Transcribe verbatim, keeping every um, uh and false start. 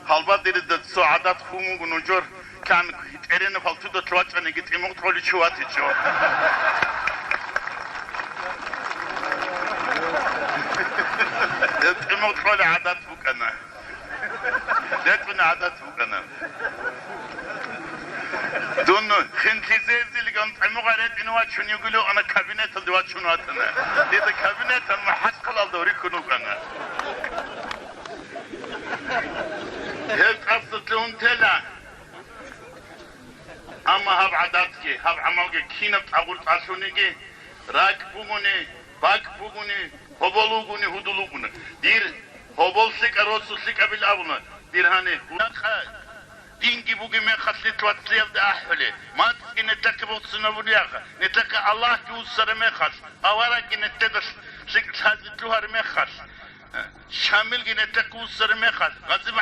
Гьалбадерида цо гӀадат хун вуго нужер, кан тӀеренаб палтудалъ вачӀаниги тӀимукъ кьоличи ватичӀо. ТӀимукъ кьоли гӀадат букӀана. РетӀуна гӀадат букӀана. Дун хинлъизезилган тӀимугъа ретӀине вачун йигулев ана кабинеталде вачун ватана. Дида кабинетал махӀалкъалалда рихьун вукӀана. Гьеб тӀасалъугьун тела. Амма гьаб гӀадатги, гьаб гӀамалги кинаб тӀагъур тӀалъуниги, ракӀ бугони, бакӀ бугони, гьобол вугони, гьудул вугони. Дир гьобол лъикӀа, росу лъикӀабил абуна, дир гьани гьунакъа динги бугеб мехалъ нилъ вацлиялда ахӀуле, мацӀги нилъехъе босунабулеяха, нилъехъе Аллагьги вуссараб мехалъ, аварагги нилъеда лъикӀ лъазе лъугьараб мехалъ. Шамилги нилъехъе вуссараб мехалъ, Гъази